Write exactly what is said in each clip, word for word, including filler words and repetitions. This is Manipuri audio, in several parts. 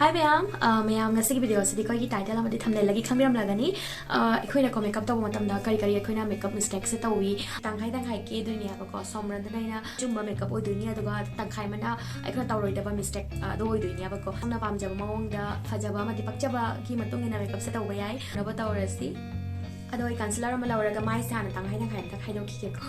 Hi ꯃꯌꯥꯝ, ꯑ, ꯃꯌꯥꯝ ꯉꯁꯤꯒꯤ video ꯑꯁꯤꯗꯤ ꯑꯩꯈꯣꯏꯒꯤ title ꯑꯃꯗꯤ thumbnail ꯑꯒꯤ ꯈꯪꯕꯤꯔꯝꯂꯒꯅꯤ꯫ ꯑ, ꯑꯩꯈꯣꯏꯅꯀꯣ makeup ꯇꯧꯕ ꯃꯇꯝꯗ ꯀꯔꯤ ꯀꯔꯤ ꯑꯩꯈꯣꯏꯅ makeup mistake ꯁꯦ ꯇꯧꯏ, ꯇꯪꯈꯥꯏ ꯇꯪꯈꯥꯏ ꯀꯦꯗꯣꯏꯅꯦꯕꯀꯣ꯫ ꯁꯣꯝꯔꯣꯝꯗꯅ ꯑꯩꯅ ꯑꯆꯨꯝꯕ makeup ꯑꯣꯏꯗꯣꯏꯅꯤ, ꯑꯗꯨꯒ ꯇꯪꯈꯥꯏ ꯑꯃꯅ ꯑꯩꯈꯣꯏꯅ ꯇꯧꯔꯣꯏꯗꯕ mistake, ꯑ, ꯑꯗꯨ ꯑꯣꯏꯗꯣꯏꯅꯦꯕꯀꯣ꯫ ꯁꯣꯝꯅ ꯄꯥꯝꯖꯕ ꯃꯑꯣꯡꯗ ꯐꯖꯕ ꯑꯃꯗꯤ ꯄꯛꯆꯕꯒꯤ ꯃꯇꯨꯡ ꯏꯟꯅ makeup ꯁꯦ ꯇꯧꯕ ꯌꯥꯏ꯫ ꯐꯅꯕ ꯇꯧꯔꯁꯤ꯫ ꯑꯗꯣ ꯑꯩ concealer ꯑꯃ ꯂꯧꯔꯒ ꯃꯥꯏꯁꯦ ꯍꯥꯟꯅ ꯇꯪꯈꯥꯏ ꯇꯪꯈꯥꯏ ꯑꯝꯇ ꯈꯥꯏꯗꯣꯛꯈꯤꯒꯦꯀꯣ꯫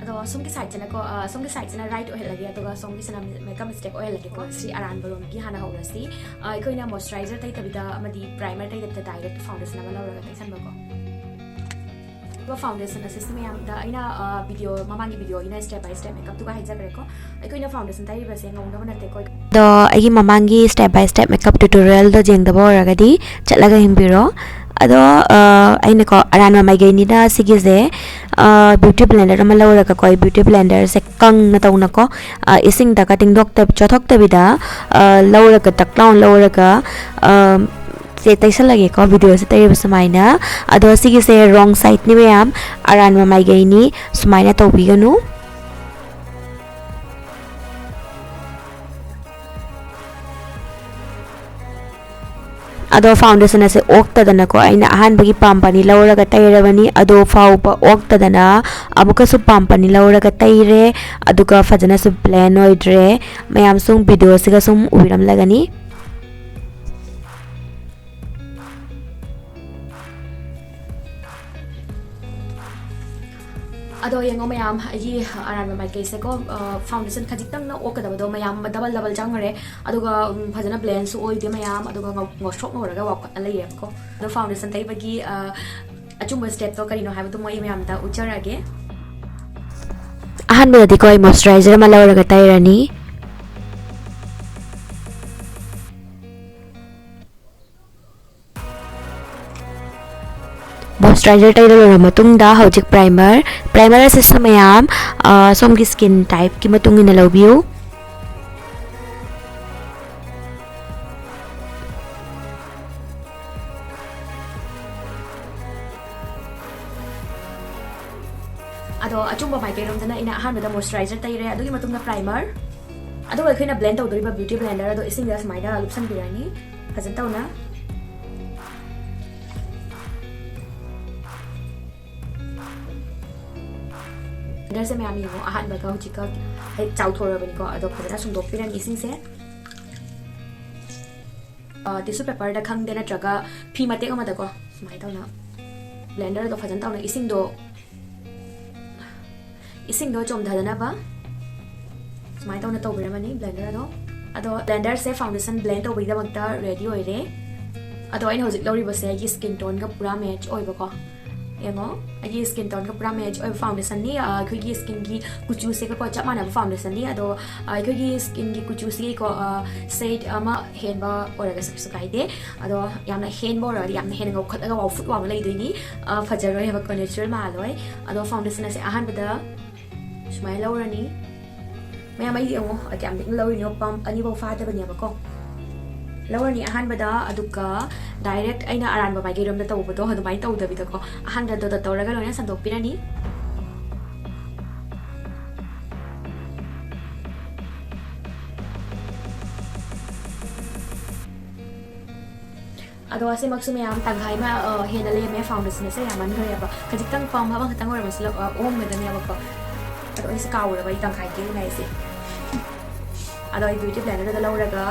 ꯑꯗꯣ ꯁꯣꯝꯒꯤ side ꯁꯤꯅꯀꯣ, ꯑ, ꯁꯣꯝꯒꯤ side ꯁꯤꯅ right ꯑꯣꯏꯍꯜꯂꯒꯦ, ꯑꯗꯨꯒ ꯁꯣꯝꯒꯤꯁꯤꯅ makeup mistake ꯑꯣꯏꯍꯜꯂꯒꯦꯀꯣ꯫ ꯁꯤ ꯑꯔꯥꯟꯕ ꯂꯣꯝꯒꯤ ꯍꯥꯟꯅ ꯍꯧꯔꯁꯤ꯫ ꯑ, ꯑꯩꯈꯣꯏꯅ moisturizer ꯇꯩꯗꯕꯤꯗ ꯑꯃꯗꯤ primer ꯇꯩꯗꯕꯤꯗ direct foundation ꯑꯃ ꯂꯧꯔꯒ ꯇꯩꯁꯟꯕꯀꯣ꯫ ꯑꯗꯨꯒ foundation ꯑꯁꯤꯁꯨ ꯃꯌꯥꯝꯗ ꯑꯩꯅ, ꯑ, video, ꯃꯃꯥꯡꯒꯤ video ꯒꯤꯅ step by step makeup ꯇꯨꯒ ꯍꯥꯏꯖꯈ꯭ꯔꯦꯀꯣ꯫ ꯑꯩꯈꯣꯏꯅ foundation ꯇꯩꯔꯤꯕꯁꯦ ꯉꯧꯅꯕ ꯅꯠꯇꯦꯀꯣ꯫ ꯑꯗꯣ ꯑꯩꯒꯤ ꯃꯃꯥꯡꯒꯤ step by step makeup tutorial ꯗꯣ ꯌꯦꯡꯗꯕ ꯑꯣꯏꯔꯒꯗꯤ ꯆꯠꯂꯒ ꯌꯦꯡꯕꯤꯔꯣ꯫ ꯑꯗꯣ, ꯑ, ꯑꯩꯅꯀꯣ ꯑꯔꯥꯟꯕ ꯃꯥꯏꯀꯩꯅꯤꯅ ꯁꯤꯒꯤꯁꯦ, ꯑ, beauty blender ꯑꯃ ꯂꯧꯔꯒꯀꯣ, ꯑꯩ beauty blender ꯁꯦ ꯀꯪꯅ ꯇꯧꯅꯀꯣ, ꯑ, ꯏꯁꯤꯡꯗꯒ ꯇꯤꯡꯗꯣꯛꯇ-, ꯆꯣꯠꯊꯣꯛꯇꯕꯤꯗ, ꯑ, ꯂꯧꯔꯒ, ꯇꯛ ꯂꯥꯎꯅ ꯂꯧꯔꯒ, ꯑ, ꯁꯦ ꯇꯩꯁꯜꯂꯒꯦꯀꯣ, video ꯁꯦ ꯇꯩꯔꯤꯕ ꯁꯨꯃꯥꯏꯅ꯫ ꯑꯗꯣ ꯁꯤꯒꯤꯁꯦ wrong side ꯅꯤ ꯃꯌꯥꯝ, ꯑꯔꯥꯟꯕ ꯃꯥꯏꯀꯩꯅꯤ, ꯁꯨꯃꯥꯏꯅ ꯇꯧꯕꯤꯒꯅꯨ꯫ ꯑꯗꯣ foundation ꯑꯁꯦ ꯑꯣꯛꯇꯗꯅꯀꯣ, ꯑꯩꯅ ꯑꯍꯥꯟꯕꯒꯤ pump ꯑꯅꯤ ꯂꯧꯔꯒ ꯇꯩꯔꯕꯅꯤ꯫ ꯑꯗꯣ ꯐꯥꯎꯕ ꯑꯣꯛꯇꯗꯅ ꯑꯃꯨꯛꯀꯁꯨ pump ꯑꯅꯤ ꯂꯧꯔꯒ ꯇꯩꯔꯦ꯫ ꯑꯗꯨꯒ ꯐꯖꯅꯁꯨ blend ꯑꯣꯏꯗ꯭ꯔꯦ꯫ ꯃꯌꯥꯝ ꯁꯨꯝ video ꯁꯤꯒ ꯁꯨꯝ ꯎꯕꯤꯔꯝꯂꯒꯅꯤ꯫ ꯑꯗꯣ ꯌꯦꯡꯉꯣ ꯃꯌꯥꯝ, ꯑꯩꯒꯤ ꯑꯔꯥꯟꯕ ꯃꯥꯏꯀꯩꯁꯦꯀꯣ, ꯑ, foundation ꯈꯖꯤꯛꯇꯪꯅ ꯑꯣꯛꯀꯗꯕꯗꯣ ꯃꯌꯥꯝ double double ꯆꯪꯈ꯭ꯔꯦ꯫ ꯑꯗꯨꯒ, ꯎꯝ, ꯐꯖꯅ blend ꯁꯨ ꯑꯣꯏꯗꯦ ꯃꯌꯥꯝ, ꯑꯗꯨꯒ ꯉꯧ-, ꯉꯧꯁ꯭ꯔꯣꯛ ꯉꯧꯔꯒ ꯋꯥꯎꯈꯠꯂ ꯂꯩꯔꯦꯕꯀꯣ꯫ ꯑꯗꯣ foundation ꯇꯩꯕꯒꯤ, ꯑ, ꯑꯆꯨꯝꯕ step ꯇꯣ ꯀꯔꯤꯅꯣ ꯍꯥꯏꯕꯗꯨ ꯃꯣꯏ ꯃꯌꯥꯝꯗ ꯎꯠꯆꯔꯒꯦ꯫ ꯑꯍꯥꯟꯕꯗꯗꯤꯀꯣ ꯑꯩ moisturizer ꯑꯃ ꯂꯧꯔꯒ ꯇꯩꯔꯅꯤ꯫ Moisturizer ꯇꯩꯔ ꯂꯣꯏꯔꯕ ꯃꯇꯨꯡꯗ ꯍꯧꯖꯤꯛ primer, primer ꯑꯁꯤꯁꯨ ꯃꯌꯥꯝ, ꯑ, ꯁꯣꯝꯒꯤ skin type ꯀꯤ ꯃꯇꯨꯡ ꯏꯟꯅ ꯂꯧꯕꯤꯌꯨ꯫ ꯑꯗꯣ ꯑꯆꯨꯝꯕ ꯃꯥꯏꯀꯩꯔꯣꯝꯗꯅ ꯑꯩꯅ ꯑꯍꯥꯟꯕꯗ moisturizer ꯇꯩꯔꯦ, ꯑꯗꯨꯒꯤ ꯃꯇꯨꯡꯗ primer, ꯑꯗꯨꯒ ꯑꯩꯈꯣꯏꯅ blend ꯇꯧꯗꯣꯔꯤꯕ beauty blender ꯑꯗꯣ ꯏꯁꯤꯡꯗ ꯁꯨꯃꯥꯏꯅ ꯂꯨꯞꯁꯟꯕꯤꯔꯅꯤ ꯐꯖꯅ ꯇꯧꯅ꯫ Blenderꯁꯦ ꯃꯌꯥꯝ ꯌꯦꯡꯉꯣ, ꯑꯍꯥꯟꯕꯒ ꯍꯧꯖꯤꯛꯀ ꯍꯦꯛ ꯆꯥꯎꯊꯣꯔꯕꯅꯤꯀꯣ꯫ ꯑꯗꯣ ꯐꯖꯅ ꯁꯨꯝꯗꯣꯛꯄꯤꯔꯅꯤ ꯏꯁꯤꯡꯁꯦ꯫ ꯑ, tissue paperꯗ ꯈꯪꯗꯦ, ꯅꯠꯇ꯭ꯔꯒ ꯐꯤ ꯃꯇꯦꯛ ꯑꯃꯗꯀꯣ, ꯁꯨꯃꯥꯏꯅ ꯇꯧꯅ blenderꯗꯣ ꯐꯖꯅ ꯇꯧꯅ ꯏꯁꯤꯡꯗꯣ, ꯏꯁꯤꯡꯗꯣ ꯆꯣꯝꯊꯗꯅꯕ ꯁꯨꯃꯥꯏꯅ ꯇꯧꯅ ꯇꯧꯕꯤꯔꯝꯃꯅꯤ blenderꯗꯣ꯫ ꯑꯗꯣ blenderꯁꯦ foundation blend ꯇꯧꯕꯒꯤꯗꯃꯛꯇ ready ꯑꯣꯏꯔꯦ꯫ ꯑꯗꯣ ꯑꯩꯅ ꯍꯧꯖꯤꯛ ꯂꯧꯔꯤꯕꯁꯦ ꯑꯩꯒꯤ skin toneꯒ ꯄꯨꯔꯥ match ꯑꯣꯏꯕꯀꯣ꯫ ꯌꯦꯡꯉꯣ, ꯑꯩꯒꯤ skin toneꯒ ꯄꯨꯔꯥ match ꯑꯣꯏꯕ foundationꯅꯤ꯫ ꯑ, ꯑꯩꯈꯣꯏꯒꯤ skinꯒꯤ ꯀꯨꯆꯨꯁꯤꯒꯀꯣ ꯆꯞ ꯃꯥꯟꯅꯕ foundationꯅꯤ꯫ ꯑꯗꯣ, ꯑ, ꯑꯩꯈꯣꯏꯒꯤ skinꯒꯤ ꯀꯨꯆꯨꯁꯤꯒꯤꯀꯣ, ꯑ, shade ꯑꯃ ꯍꯦꯟꯕ ꯑꯣꯏꯔꯒꯁꯨ ꯀꯩꯁꯨ ꯀꯥꯏꯗꯦ꯫ ꯑꯗꯣ ꯌꯥꯝꯅ ꯍꯦꯟꯕ ꯑꯣꯏꯔꯒꯗꯤ ꯌꯥꯝꯅ ꯍꯦꯟꯅ ꯉꯧꯈꯠꯂꯒ ꯋꯥꯎꯐꯨꯠ ꯋꯥꯎꯅ ꯂꯩꯗꯣꯏꯅꯤ꯫ ꯑ, ꯐꯖꯔꯣꯏ ꯍꯥꯏꯕꯀꯣ, natural ꯃꯥꯜꯂꯣꯏ꯫ ꯑꯗꯣ foundation ꯑꯁꯦ ꯑꯍꯥꯟꯕꯗ ꯁꯨꯃꯥꯏꯅ ꯂꯧꯔꯅꯤ꯫ ꯃꯌꯥꯝ, ꯑꯩ ꯌꯦꯡꯉꯣ, ꯀꯌꯥꯝ ꯂꯤꯛꯅ ꯂꯧꯔꯤꯅꯣ, pump ꯑꯅꯤꯐꯥꯎ ꯐꯥꯗꯕꯅꯦꯕꯀꯣ꯫ ꯂꯧꯔꯅꯤ ꯑꯍꯥꯟꯕꯗ, ꯑꯗꯨꯒ direct ꯑꯩꯅ ꯑꯔꯥꯟꯕ ꯃꯥꯏꯀꯩꯔꯣꯝꯗ ꯇꯧꯕꯗꯣ ꯑꯗꯨꯃꯥꯏꯅ ꯇꯧꯗꯕꯤꯗꯀꯣ, ꯑꯍꯥꯟꯕꯗ dot dot ꯇꯧꯔꯒ ꯂꯣꯏꯅ ꯁꯟꯗꯣꯛꯄꯤꯔꯅꯤ꯫ ꯑꯗꯣ ꯑꯁꯤꯃꯛꯁꯨ ꯃꯌꯥꯝ ꯇꯪꯈꯥꯏ ꯑꯃ, ꯑ, ꯍꯦꯟꯅ ꯂꯦꯝꯃꯦ꯫ Foundationꯁꯦ ꯌꯥꯝꯃꯟꯈ꯭ꯔꯦꯕ꯫ ꯈꯖꯤꯛꯇꯪ pump ꯑꯃꯈꯛꯇꯪ ꯑꯣꯏꯔꯝꯃꯁꯨ ꯂꯧ-, ꯑ, ꯑꯣꯝꯒꯗꯕꯅꯦꯕꯀꯣ꯫ ꯑꯗꯣ ꯑꯩꯁꯦ ꯀꯥꯎꯔꯕ, ꯑꯩ ꯇꯪꯈꯥꯏ ꯇꯦꯡꯉꯦ ꯍꯥꯏꯁꯦ꯫ ꯑꯗꯣ ꯑꯩ beauty blenderꯗ ꯂꯧꯔꯒ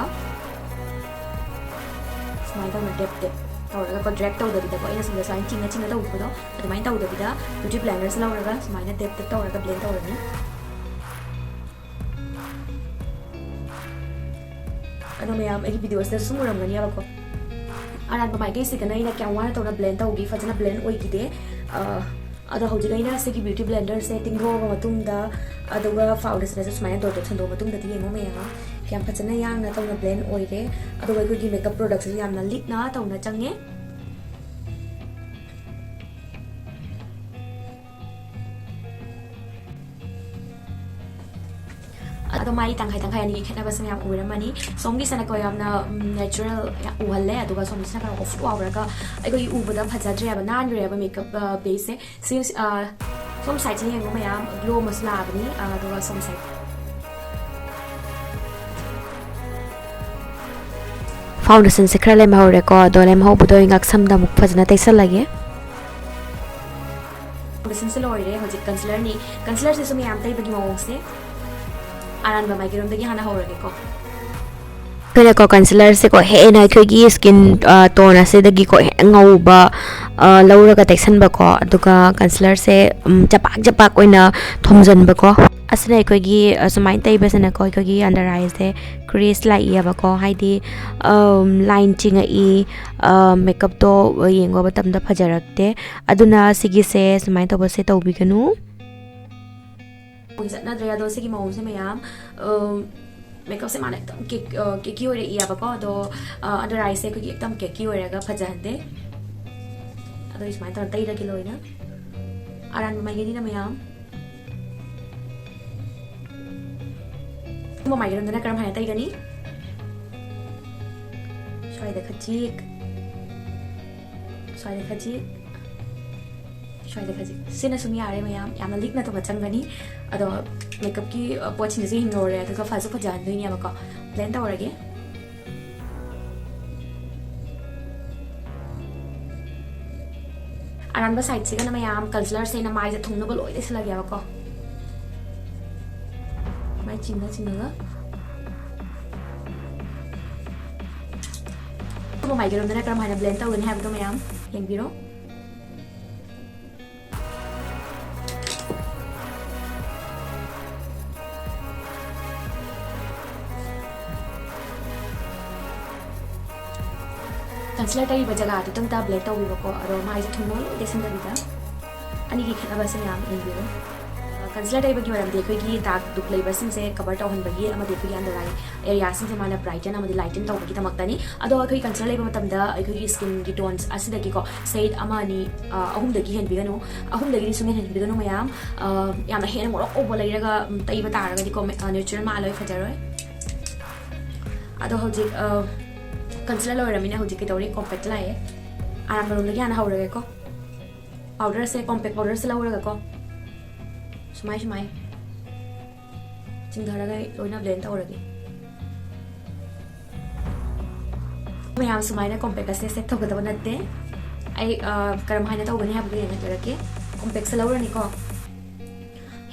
ꯁꯨꯃꯥꯏꯅ ꯇꯧꯅ dab dab ꯇꯧꯔꯒꯀꯣ, drag ꯇꯧꯗꯕꯤꯗꯀꯣ, ꯑꯩꯅ ꯁꯣꯝꯗ ꯁꯨꯃꯥꯏꯅ ꯆꯤꯡꯉ ꯆꯤꯡꯉ ꯇꯧꯕꯗꯣ ꯑꯗꯨꯃꯥꯏꯅ ꯇꯧꯗꯕꯤꯗ, beauty blenderꯁꯦ ꯂꯧꯔꯒ ꯁꯨꯃꯥꯏꯅ dab dab ꯇꯧꯔꯒ blend ꯇꯧꯔꯅꯤ꯫ ꯑꯗꯣ ꯃꯌꯥꯝ ꯑꯩꯒꯤ videoꯁꯤꯗ ꯁꯨꯝ ꯎꯔꯝꯒꯅꯦꯕꯀꯣ, ꯑꯔꯥꯟꯕ ꯃꯥꯏꯀꯩꯁꯤꯗꯅ ꯑꯩꯅ ꯀꯌꯥꯝ ꯋꯥꯅ ꯇꯧꯅ blend ꯇꯧꯈꯤ, ꯐꯖꯅ blend ꯑꯣꯏꯈꯤꯗꯦ꯫ ꯑ, ꯑꯗꯣ ꯍꯧꯖꯤꯛ ꯑꯩꯅ ꯁꯤꯒꯤ beauty blenderꯁꯦ ꯇꯤꯡꯊꯣꯛꯑꯕ ꯃꯇꯨꯡꯗ, ꯑꯗꯨꯒ foundationꯁꯦ ꯁꯨꯃꯥꯏꯅ dot dot ꯁꯟꯗꯣꯛꯑ ꯃꯇꯨꯡꯗꯗꯤ ꯌꯦꯡꯉꯣ ꯃꯌꯥꯝ, ꯀꯌꯥꯝ ꯐꯖꯅ ꯌꯥꯡꯅ ꯇꯧꯅ blend ꯑꯣꯏꯔꯦ꯫ ꯑꯗꯨꯒ ꯑꯩꯈꯣꯏꯒꯤ makeup productꯁꯤꯁꯨ ꯌꯥꯝꯅ ꯂꯤꯛꯅ ꯇꯧꯅ ꯆꯪꯉꯦ꯫ ꯑꯗꯣ ꯃꯥꯏ ꯇꯪꯈꯥꯏ ꯇꯪꯈꯥꯏ ꯑꯅꯤꯒꯤ ꯈꯦꯠꯅꯕꯁꯦ ꯃꯌꯥꯝ ꯎꯔꯝꯃꯅꯤ꯫ ꯁꯣꯝꯒꯤꯁꯤꯅꯀꯣ ꯌꯥꯝꯅ, ꯎꯝ, natural ꯌꯥꯝ ꯎꯍꯜꯂꯦ, ꯑꯗꯨꯒ ꯁꯣꯝꯒꯤꯁꯤꯅ ꯈꯔ ꯋꯥꯎꯐꯨꯠ ꯋꯥꯎꯔꯒ ꯑꯩꯈꯣꯏꯒꯤ ꯎꯕꯗ ꯐꯖꯗ꯭ꯔꯦꯕ, ꯅꯥꯟꯈ꯭ꯔꯦꯕ makeup, ꯑ, baseꯁꯦ꯫ ꯁꯤ, ꯑ, ꯁꯣꯝ ꯁꯥꯏꯠꯁꯤꯅ ꯌꯦꯡꯉꯨ ꯃꯌꯥꯝ, ꯒ꯭ꯂꯣ ꯑꯃꯁꯨ ꯂꯥꯛꯑꯕꯅꯤ꯫ ꯑ, ꯑꯗꯨꯒ ꯁꯣꯝ ꯁꯥꯏꯠ꯫ ꯐꯥꯎꯟꯗꯦꯁꯟꯁꯦ ꯈꯔ ꯂꯦꯝꯍꯧꯔꯦꯀꯣ, ꯑꯗꯣ ꯂꯦꯝꯍꯧꯕꯗꯣ ꯑꯩ ꯉꯛꯁꯝꯗ ꯑꯃꯨꯛ ꯐꯖꯅ ꯇꯩꯁꯜꯂꯒꯦ꯫ ꯐꯥꯎꯟꯗꯦꯁꯟꯁꯦ ꯂꯣꯏꯔꯦ, ꯍꯧꯖꯤꯛ ꯀꯟꯁꯤꯂꯔꯅꯤ꯫ ꯀꯟꯁꯤꯂꯔꯁꯤꯁꯨ ꯃꯌꯥꯝ ꯇꯩꯕꯒꯤ ꯃꯑꯣꯡꯁꯦ ꯑꯔꯥꯟꯕ ꯃꯥꯏꯀꯩꯔꯣꯝꯗꯒꯤ ꯍꯥꯟꯅ ꯍꯧꯔꯒꯦꯀꯣ꯫ ꯑꯩꯈꯣꯏꯅꯀꯣ ꯀꯟꯁꯤꯂꯔꯁꯦꯀꯣ ꯍꯦꯟꯅ ꯑꯩꯈꯣꯏꯒꯤ ꯁ꯭ꯀꯤꯟ, ꯑ, ꯇꯣꯟ ꯑꯁꯤꯗꯒꯤꯀꯣ ꯍꯦꯟꯅ ꯉꯧꯕ, ꯑ, ꯂꯧꯔꯒ ꯇꯩꯁꯟꯕꯀꯣ, ꯑꯗꯨꯒ ꯀꯟꯁꯤꯂꯔꯁꯦ, ꯎꯝ, ꯆꯄꯥꯛ ꯆꯄꯥꯛ ꯑꯣꯏꯅ ꯊꯣꯝꯖꯤꯟꯕꯀꯣ꯫ ꯑꯁꯤꯅ ꯑꯩꯈꯣꯏꯒꯤ, ꯑ, ꯁꯨꯃꯥꯏꯅ ꯇꯩꯕꯁꯤꯅꯀꯣ ꯑꯩꯈꯣꯏꯒꯤ under eyeꯁꯦ crease ꯂꯥꯛꯏꯑꯕꯀꯣ, ꯍꯥꯏꯗꯤ, ꯑꯝ, line ꯆꯤꯡꯉꯛꯏ, ꯑ, makeupꯇꯣ ꯌꯦꯡꯕ ꯃꯇꯝꯗ ꯐꯖꯔꯛꯇꯦ꯫ ꯑꯗꯨꯅ ꯁꯤꯒꯤꯁꯦ ꯁꯨꯃꯥꯏꯅ ꯇꯧꯕꯁꯦ ꯇꯧꯕꯤꯒꯅꯨ꯫ ꯆꯠꯅꯗ꯭ꯔꯦ꯫ ꯑꯗꯣ ꯁꯤꯒꯤ ꯃꯑꯣꯡꯁꯦ ꯃꯌꯥꯝ, ꯑꯝ, makeupꯁꯦ ꯃꯥꯅ ꯑꯦꯛꯗꯝ ꯀꯦꯛ-, ꯑ, cakey ꯑꯣꯏꯔꯛꯏꯌꯦꯕꯀꯣ꯫ ꯑꯗꯣ, ꯑ, under eyeꯁꯦ ꯑꯩꯈꯣꯏꯒꯤ ꯑꯦꯛꯗꯝ cakey ꯑꯣꯏꯔꯒ ꯐꯖꯍꯟꯗꯦ꯫ ꯑꯗꯣ ꯑꯩ ꯁꯨꯃꯥꯏꯅ ꯇꯧꯔ ꯇꯩꯔꯒꯦ ꯂꯣꯏꯅ꯫ ꯑꯔꯥꯟꯕ ꯃꯥꯏꯀꯩꯅꯤꯅ ꯃꯌꯥꯝ꯫ ꯑꯆꯨꯝꯕ ꯃꯥꯏꯀꯩꯔꯣꯝꯗꯅ ꯀꯔꯝ ꯍꯥꯏꯅ ꯇꯩꯒꯅꯤ? ꯁ꯭ꯋꯥꯏꯗ ꯈꯖꯤꯛ, ꯁ꯭ꯋꯥꯏꯗ ꯈꯖꯤꯛ, ꯁ꯭ꯋꯥꯏꯗ ꯈꯖꯤꯛ꯫ ꯁꯤꯅ ꯁꯨꯝ ꯌꯥꯔꯦ ꯃꯌꯥꯝ, ꯌꯥꯝꯅ ꯂꯤꯛꯅ ꯇꯧꯕ ꯆꯪꯒꯅꯤ꯫ ꯑꯗꯣ makeupꯀꯤ, ꯑ, ꯄꯣꯠꯁꯤꯡꯁꯦ ꯌꯦꯡꯍꯧꯔꯦ, ꯑꯗꯨꯒ ꯐꯁꯨ ꯐꯖꯍꯟꯗꯣꯏꯅꯦꯕꯀꯣ꯫ Blend ꯇꯧꯔꯒꯦ꯫ ꯑꯔꯥꯟꯕ sideꯁꯤꯒꯅ ꯃꯌꯥꯝ concealerꯁꯦ ꯑꯩꯅ ꯃꯥꯏꯁꯦ ꯊꯨꯡꯅꯕ ꯂꯣꯏ ꯇꯩꯁꯜꯂꯒꯦꯕꯀꯣ꯫ ꯃꯥꯏ ꯆꯤꯡꯉ ꯆꯤꯡꯉꯒ꯫ ꯑꯗꯨꯒ ꯃꯥꯏꯀꯩꯔꯣꯝꯗꯅ ꯀꯔꯝ ꯍꯥꯏꯅ blend ꯇꯧꯒꯅꯤ ꯍꯥꯏꯕꯗꯣ ꯃꯌꯥꯝ ꯌꯦꯡꯕꯤꯔꯣ꯫ Concealer ꯇꯩꯔꯤꯕ ꯖꯒꯥꯗꯨꯇꯪꯗ blend ꯇꯧꯕꯤꯕꯀꯣ, ꯑꯗꯣ ꯃꯥꯏꯁꯦ ꯊꯨꯡꯅ ꯂꯣꯏ ꯇꯩꯁꯟꯗꯕꯤꯗ꯫ ꯑꯅꯤꯒꯤ ꯈꯦꯠꯅꯕꯁꯦ ꯃꯌꯥꯝ ꯌꯦꯡꯕꯤꯌꯨ꯫ Concealer ꯇꯩꯕꯒꯤ ꯃꯔꯝꯗꯤ ꯑꯩꯈꯣꯏꯒꯤ dark ꯗꯨꯛ ꯂꯩꯕꯁꯤꯡꯁꯦ cover ꯇꯧꯍꯟꯕꯒꯤ ꯑꯃꯗꯤ ꯑꯩꯈꯣꯏꯒꯤ under eye areaꯁꯤꯡꯁꯦ ꯃꯥꯅ brighten ꯑꯃꯗꯤ lighten ꯇꯧꯕꯒꯤꯗꯃꯛꯇꯅꯤ꯫ ꯑꯗꯣ ꯑꯩꯈꯣꯏ concealer ꯂꯩꯕ ꯃꯇꯝꯗ ꯑꯩꯈꯣꯏꯒꯤ skinꯒꯤ tones ꯑꯁꯤꯗꯒꯤꯀꯣ shade ꯑꯃ, ꯑꯅꯤ, ꯑ, ꯑꯍꯨꯝꯗꯒꯤ ꯍꯦꯟꯕꯤꯒꯅꯨ꯫ ꯑꯍꯨꯝꯗꯒꯤꯗꯤ ꯁꯨꯡꯍꯦꯟ ꯍꯦꯟꯕꯤꯒꯅꯨ ꯃꯌꯥꯝ꯫ ꯑ, ꯌꯥꯝꯅ ꯍꯦꯟꯅ ꯉꯧꯔꯣꯛ ꯉꯧꯕ ꯂꯩꯔꯒ, ꯎꯝ, ꯇꯩꯕ ꯇꯥꯔꯒꯗꯤꯀꯣ, ꯃꯦ-, ꯑ, natural ꯃꯥꯜꯂꯣꯏ, ꯐꯖꯔꯣꯏ꯫ ꯑꯗꯣ ꯍꯧꯖꯤꯛ, ꯑ, concealer ꯂꯣꯏꯔꯃꯤꯅ ꯍꯧꯖꯤꯛ ꯀꯩꯗꯧꯔꯤ? Compact ꯂꯥꯛꯑꯦ꯫ ꯑꯔꯥꯟꯕꯔꯣꯝꯗꯒꯤ ꯍꯥꯟꯅ ꯍꯧꯔꯒꯦꯀꯣ꯫ Powderꯁꯦ, compact powderꯁꯦ ꯂꯧꯔꯒꯀꯣ, ꯁꯨꯃꯥꯏ ꯁꯨꯃꯥꯏ ꯆꯤꯡꯊꯔꯒ ꯂꯣꯏꯅ ꯕ꯭ꯂꯦꯟ ꯇꯧꯔꯒꯦ꯫ ꯃꯌꯥꯝ ꯁꯨꯃꯥꯏꯅ ꯀꯣꯝꯄꯦꯛ ꯑꯁꯦ ꯁꯦꯠ ꯇꯧꯒꯗꯕ ꯅꯠꯇꯦ꯫ ꯑꯩ ꯀꯔꯝ ꯍꯥꯏꯅ ꯇꯧꯒꯅꯤ ꯍꯥꯏꯕꯗꯨ ꯌꯦꯡꯍꯟꯖꯔꯛꯀꯦ꯫ ꯀꯣꯝꯄꯦꯛꯁꯦ ꯂꯧꯔꯅꯤꯀꯣ,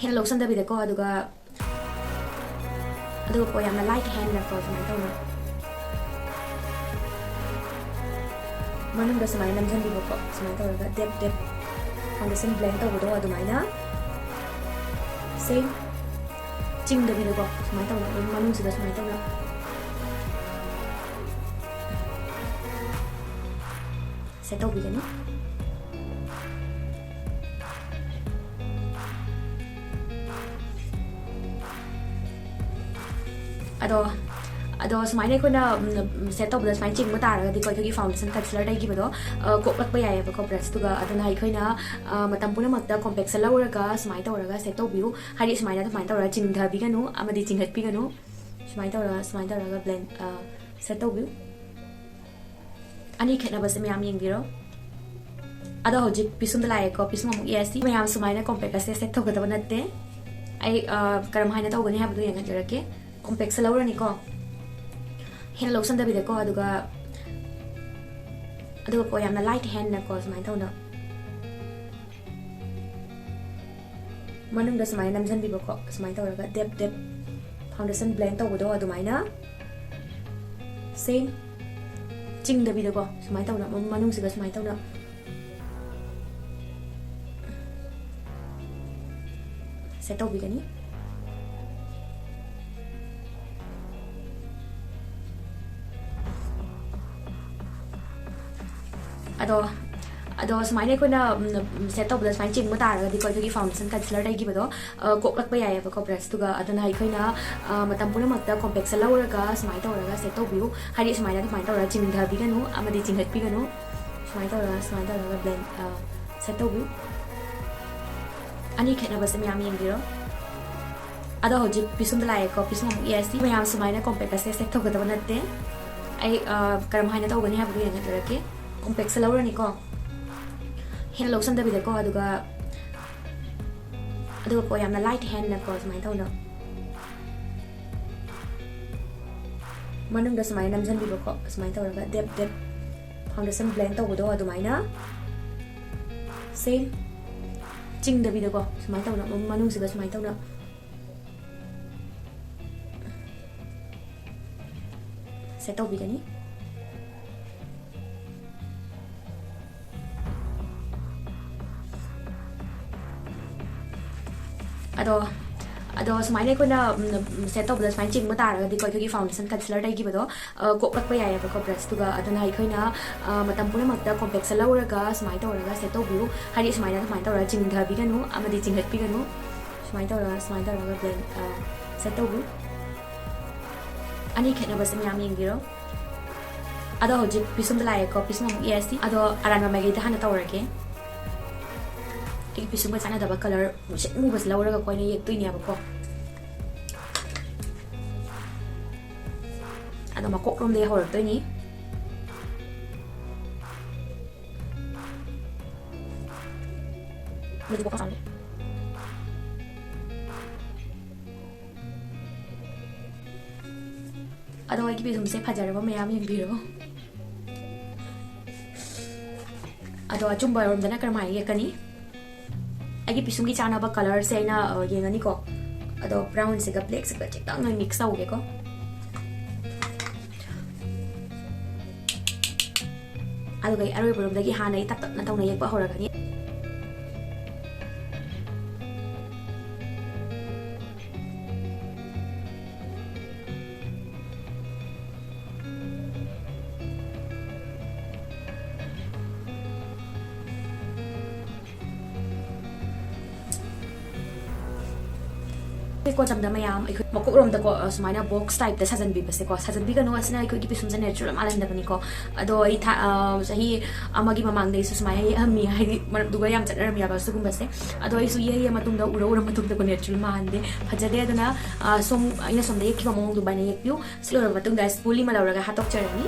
ꯍꯦꯟꯅ ꯂꯧꯁꯟꯗꯕꯤꯗꯀꯣ꯫ ꯑꯗꯨꯒ ꯑꯗꯨꯒ ꯀꯣ, ꯌꯥꯝꯅ ꯂꯥꯏꯠ ꯍꯦꯟꯅꯀꯣ, ꯁꯨꯃꯥꯏꯅ ꯇꯧꯅ ꯃꯅꯨꯡꯗ ꯁꯨꯃꯥꯏꯅ ꯅꯝꯁꯤꯟꯕꯤꯕꯀꯣ꯫ ꯁꯨꯃꯥꯏꯅ ꯇꯧꯔꯒ ꯗꯦꯞ ꯗꯦꯞ ꯐꯥꯎꯟꯗꯦꯁꯟ ꯕ꯭ꯂꯦꯟ ꯇꯧꯕꯗꯣ ꯑꯗꯨꯃꯥꯏꯅ ꯁꯦꯝ ꯆꯤꯡꯗꯕꯤꯗꯀꯣ, ꯁꯨꯃꯥꯏꯅ ꯇꯧꯅ ꯑꯗꯨꯝ ꯃꯅꯨꯡꯁꯤꯗ ꯁꯨꯃꯥꯏꯅ ꯇꯧꯅ ꯁꯦꯠ ꯇꯧꯕꯤꯒꯅꯤ꯫ ꯑꯗꯣ ꯑꯗꯣ ꯁꯨꯃꯥꯏꯅ ꯑꯩꯈꯣꯏꯅ ꯁꯦꯠ ꯇꯧꯕꯗ ꯁꯨꯃꯥꯏꯅ ꯆꯤꯡꯕ ꯇꯥꯔꯒꯗꯤꯀꯣ, ꯑꯩꯈꯣꯏꯒꯤ ꯐꯥꯎꯟꯗꯦꯁꯟ ꯀꯟꯁꯤꯂꯔ ꯇꯩꯈꯤꯕꯗꯣ ꯀꯣꯛꯂꯛꯄ ꯌꯥꯏꯌꯦꯕꯀꯣ ꯕ꯭ꯔꯁꯇꯨꯒ꯫ ꯑꯗꯨꯅ ꯑꯩꯈꯣꯏꯅ ꯃꯇꯝ ꯄꯨꯝꯅꯃꯛꯇ ꯀꯣꯝꯄꯦꯛꯁꯦ ꯂꯧꯔꯒ ꯁꯨꯃꯥꯏꯅ ꯇꯧꯔꯒ ꯁꯦꯠ ꯇꯧꯕꯤꯌꯨ꯫ ꯍꯥꯏꯗꯤ ꯁꯨꯃꯥꯏꯅ ꯑꯗꯨꯃꯥꯏꯅ ꯇꯧꯔꯒ ꯆꯤꯡꯊꯕꯤꯒꯅꯨ ꯑꯃꯗꯤ ꯆꯤꯡꯍꯠꯄꯤꯒꯅꯨ꯫ ꯁꯨꯃꯥꯏꯅ ꯇꯧꯔꯒ ꯁꯨꯃꯥꯏꯅ ꯇꯧꯔꯒ ꯕ꯭ꯂꯦꯟ ꯁꯦꯠ ꯇꯧꯕꯤꯌꯨ꯫ ꯑꯅꯤ ꯈꯦꯠꯅꯕꯁꯦ ꯃꯌꯥꯝ ꯌꯦꯡꯕꯤꯔꯣ꯫ ꯑꯗꯣ ꯍꯧꯖꯤꯛ ꯄꯤꯁꯨꯝꯗ ꯂꯥꯛꯑꯦꯀꯣ꯫ ꯄꯤꯁꯨꯝ ꯑꯃꯨꯛ ꯌꯦꯡꯁꯤ꯫ ꯃꯌꯥꯝ ꯁꯨꯃꯥꯏꯅ ꯀꯣꯝꯄꯦꯛ ꯑꯁꯦ ꯁꯦꯠ ꯇꯧꯒꯗꯕ ꯅꯠꯇꯦ꯫ ꯑꯩ ꯀꯔꯝ ꯍꯥꯏꯅ ꯇꯧꯒꯅꯤ ꯍꯥꯏꯕꯗꯨ ꯌꯦꯡꯍꯟꯖꯔꯛꯀꯦ꯫ ꯀꯣꯝꯄꯦꯛꯁꯦ ꯂꯧꯔꯅꯤꯀꯣ, ꯍꯦꯟꯅ ꯂꯧꯁꯟꯗꯕꯤꯗꯀꯣ꯫ ꯑꯗꯨꯒ ꯑꯗꯨꯒ ꯀꯣ, ꯌꯥꯝꯅ ꯂꯥꯏꯠ ꯍꯦꯟꯅꯀꯣ, ꯁꯨꯃꯥꯏꯅ ꯇꯧꯅ ꯃꯅꯨꯡꯗ ꯁꯨꯃꯥꯏꯅ ꯅꯝꯁꯤꯟꯕꯤꯕꯀꯣ꯫ ꯁꯨꯃꯥꯏꯅ ꯇꯧꯔꯒ ꯗꯦꯞ ꯗꯦꯞ ꯐꯥꯎꯟꯗꯦꯁꯟ ꯕ꯭ꯂꯦꯟ ꯇꯧꯕꯗꯣ ꯑꯗꯨꯃꯥꯏꯅ ꯁꯦꯝ ꯆꯤꯡꯗꯕꯤꯗꯀꯣ, ꯁꯨꯃꯥꯏꯅ ꯇꯧꯅ ꯃꯅꯨꯡꯁꯤꯗ ꯁꯨꯃꯥꯏꯅ ꯇꯧꯅ ꯁꯦꯠ ꯇꯧꯕꯤꯒꯅꯤ꯫ ꯑꯗꯣ ꯑꯗꯣ ꯁꯨꯃꯥꯏꯅ ꯑꯩꯈꯣꯏꯅ ꯁꯦꯠ ꯇꯧꯕꯗ ꯁꯨꯃꯥꯏꯅ ꯆꯤꯡꯕ ꯇꯥꯔꯒꯗꯤꯀꯣ, ꯑꯩꯈꯣꯏꯒꯤ ꯐꯥꯎꯟꯗꯦꯁꯟ ꯀꯟꯁꯤꯂꯔ ꯇꯩꯈꯤꯕꯗꯣ ꯀꯣꯛꯂꯛꯄ ꯌꯥꯏꯌꯦꯕꯀꯣ ꯕ꯭ꯔꯁꯇꯨꯒ꯫ ꯑꯗꯨꯅ ꯑꯩꯈꯣꯏꯅ ꯃꯇꯝ ꯄꯨꯝꯅꯃꯛꯇ ꯀꯣꯝꯄꯦꯛꯁꯦ ꯂꯧꯔꯒ ꯁꯨꯃꯥꯏꯅ ꯇꯧꯔꯒ ꯁꯦꯠ ꯇꯧꯕꯤꯌꯨ꯫ ꯍꯥꯏꯗꯤ ꯁꯨꯃꯥꯏꯅ ꯑꯗꯨꯃꯥꯏꯅ ꯇꯧꯔꯒ ꯆꯤꯡꯊꯕꯤꯒꯅꯨ ꯑꯃꯗꯤ ꯆꯤꯡꯍꯠꯄꯤꯒꯅꯨ꯫ ꯁꯨꯃꯥꯏꯅ ꯇꯧꯔꯒ ꯁꯨꯃꯥꯏꯅ ꯇꯧꯔꯒ ꯕ꯭ꯂꯦꯟ ꯁꯦꯠ ꯇꯧꯕꯤꯌꯨ꯫ ꯑꯅꯤ ꯈꯦꯠꯅꯕꯁꯦ ꯃꯌꯥꯝ ꯌꯦꯡꯕꯤꯔꯣ꯫ ꯑꯗꯣ ꯍꯧꯖꯤꯛ ꯄꯤꯁꯨꯝꯗ ꯂꯥꯛꯑꯦꯀꯣ꯫ ꯄꯤꯁꯨꯝ ꯑꯃꯨꯛ ꯌꯦꯡꯁꯤ꯫ ꯃꯌꯥꯝ ꯁꯨꯃꯥꯏꯅ ꯀꯣꯝꯄꯦꯛ ꯑꯁꯦ ꯁꯦꯠ ꯇꯧꯒꯗꯕ ꯅꯠꯇꯦ꯫ ꯑꯩ ꯀꯔꯝ ꯍꯥꯏꯅ ꯇꯧꯒꯅꯤ ꯍꯥꯏꯕꯗꯨ ꯌꯦꯡꯍꯟꯖꯔꯛꯀꯦ꯫ ꯀꯣꯝꯄꯦꯛꯁꯦ ꯂꯧꯔꯅꯤꯀꯣ, ꯍꯦꯟꯅ ꯂꯧꯁꯟꯗꯕꯤꯗꯀꯣ꯫ ꯑꯗꯨꯒ ꯑꯗꯨꯒꯀꯣ, ꯌꯥꯝꯅ light handꯅꯀꯣ, ꯁꯨꯃꯥꯏꯅ ꯇꯧꯅ ꯃꯅꯨꯡꯗ ꯁꯨꯃꯥꯏꯅ ꯅꯝꯁꯤꯟꯕꯤꯕꯀꯣ, ꯁꯨꯃꯥꯏꯅ ꯇꯧꯔꯒ ꯗꯦꯞ ꯗꯦꯞ foundation blend ꯇꯧꯕꯗꯣ ꯑꯗꯨꯃꯥꯏꯅ same ꯆꯤꯡꯗꯕꯤꯗꯀꯣ, ꯁꯨꯃꯥꯏꯅ ꯇꯧꯅ ꯃꯅꯨꯡꯁꯤꯗ ꯁꯨꯃꯥꯏꯅ ꯇꯧꯅ set ꯇꯧꯕꯤꯒꯅꯤ꯫ ꯑꯗꯣ ꯑꯗꯣ ꯁꯨꯃꯥꯏꯅ ꯑꯩꯈꯣꯏꯅ set ꯇꯧꯕꯗ ꯁꯨꯃꯥꯏꯅ ꯆꯤꯡꯕ ꯇꯥꯔꯒꯗꯤꯀꯣ, ꯑꯩꯈꯣꯏꯒꯤ foundation concealer ꯇꯩꯈꯤꯕꯗꯣ ꯀꯣꯛꯂꯛꯄ ꯌꯥꯏꯌꯦꯕꯀꯣ brushꯇꯨꯒ꯫ ꯑꯗꯨꯅ ꯑꯩꯈꯣꯏꯅ ꯃꯇꯝ ꯄꯨꯝꯅꯃꯛꯇ compactꯁꯦ ꯂꯧꯔꯒ ꯁꯨꯃꯥꯏꯅ ꯇꯧꯔꯒ set ꯇꯧꯕꯤꯌꯨ꯫ ꯍꯥꯏꯗꯤ ꯁꯨꯃꯥꯏꯅ ꯁꯨꯃꯥꯏꯅ ꯇꯧꯔꯒ ꯆꯤꯡꯊꯕꯤꯒꯅꯨ ꯑꯃꯗꯤ ꯆꯤꯡꯈꯠꯄꯤꯒꯅꯨ꯫ ꯁꯨꯃꯥꯏꯅ ꯇꯧꯔꯒ ꯁꯨꯃꯥꯏꯅ ꯇꯧꯔꯒ blend set ꯇꯧꯕꯤꯌꯨ꯫ ꯑꯅꯤ ꯈꯦꯠꯅꯕꯁꯦ ꯃꯌꯥꯝ ꯌꯦꯡꯕꯤꯔꯣ꯫ ꯑꯗꯣ ꯍꯧꯖꯤꯛ ꯄꯤꯁꯨꯝꯗ ꯂꯥꯛꯑꯦꯀꯣ, ꯄꯤꯁꯨꯝ ꯑꯃꯨꯛ ꯌꯦꯛꯑꯁꯤ꯫ ꯑꯗꯣ ꯑꯔꯥꯟꯕ ꯃꯥꯏꯀꯩꯗ ꯍꯥꯟꯅ ꯇꯧꯔꯒꯦ꯫ ꯑꯩꯒꯤ ꯄꯤꯁꯨꯝꯒ ꯆꯥꯟꯅꯗꯕ colour ꯃꯨꯁꯤꯟ ꯃꯨꯕꯁꯦ ꯂꯧꯔꯒꯀꯣ ꯑꯩꯅ ꯌꯦꯛꯇꯣꯏꯅꯦꯕꯀꯣ꯫ ꯑꯗꯣ ꯃꯀꯣꯛꯂꯣꯝꯗꯒꯤ ꯍꯧꯔꯛꯇꯣꯏꯅꯤ꯫ ꯑꯗꯣ ꯑꯩꯒꯤ ꯄꯤꯁꯨꯝꯁꯦ ꯐꯖꯔꯕ ꯃꯌꯥꯝ ꯌꯦꯡꯕꯤꯔꯣ꯫ ꯑꯗꯣ ꯑꯆꯨꯝꯕꯔꯣꯝꯗꯅ ꯀꯔꯝꯍꯥꯏꯅ ꯌꯦꯛꯀꯅꯤ? ꯑꯩꯒꯤ ꯄꯤꯁꯨꯝꯒꯤ ꯆꯥꯟꯅꯕ colourꯁꯦ ꯑꯩꯅ ꯌꯦꯡꯉꯅꯤꯀꯣ꯫ ꯑꯗꯣ brownꯁꯤꯒ blackꯁꯤꯒ ꯈꯤꯇꯪ ꯑꯩ mix ꯇꯧꯒꯦꯀꯣ꯫ ꯑꯗꯨꯒ ꯑꯩ ꯑꯔꯣꯏꯕꯔꯣꯝꯗꯒꯤ ꯍꯥꯟꯅ ꯑꯩ ꯇꯞ ꯇꯞꯅ ꯇꯧꯅ ꯌꯦꯛꯄ ꯍꯧꯔꯒꯅꯤ꯫ ꯀꯣ ꯆꯝꯗ ꯃꯌꯥꯝ ꯑꯩꯈꯣꯏ ꯃꯀꯣꯛꯔꯣꯝꯗꯀꯣ ꯁꯨꯃꯥꯏꯅ box typeꯇ ꯁꯥꯖꯟꯕꯤꯕꯁꯦꯀꯣ, ꯁꯥꯖꯟꯕꯤꯒꯅꯨ꯫ ꯑꯁꯤꯅ ꯑꯩꯈꯣꯏꯒꯤ ꯄꯤꯁꯨꯝꯁꯦ natural ꯃꯥꯜꯍꯟꯗꯕꯅꯤꯀꯣ꯫ ꯑꯗꯣ ꯑꯩ ꯊꯥ ꯆꯍꯤ ꯑꯃꯒꯤ ꯃꯃꯥꯡꯗꯩꯁꯨ ꯁꯨꯃꯥꯏꯅ ꯌꯦꯛꯑꯝꯃꯤ꯫ ꯍꯥꯏꯗꯤ ꯃꯔꯛꯇꯨꯒ ꯌꯥꯝ ꯆꯠꯅꯔꯝꯃꯦꯕ ꯁꯤꯒꯨꯝꯕꯁꯦ꯫ ꯑꯗꯣ ꯑꯩꯁꯨ ꯌꯦꯛꯑ ꯃꯇꯨꯡꯗ ꯎꯔ ꯎꯔ ꯃꯇꯨꯡꯗꯀꯣ natural ꯃꯥꯟꯗꯦ, ꯐꯖꯗꯦ꯫ ꯑꯗꯨꯅ ꯁꯣꯝ ꯑꯩꯅ ꯁꯣꯝꯗ ꯌꯦꯛꯈꯤꯕ ꯃꯑꯣꯡ ꯑꯗꯨꯃꯥꯏꯅ ꯌꯦꯛꯄꯤꯌꯨ꯫ ꯁꯤ ꯂꯣꯏꯔꯕ ꯃꯇꯨꯡꯗ spoolie ꯑꯃ ꯂꯧꯔꯒ ꯍꯥꯠꯇꯣꯛꯆꯔꯅꯤ꯫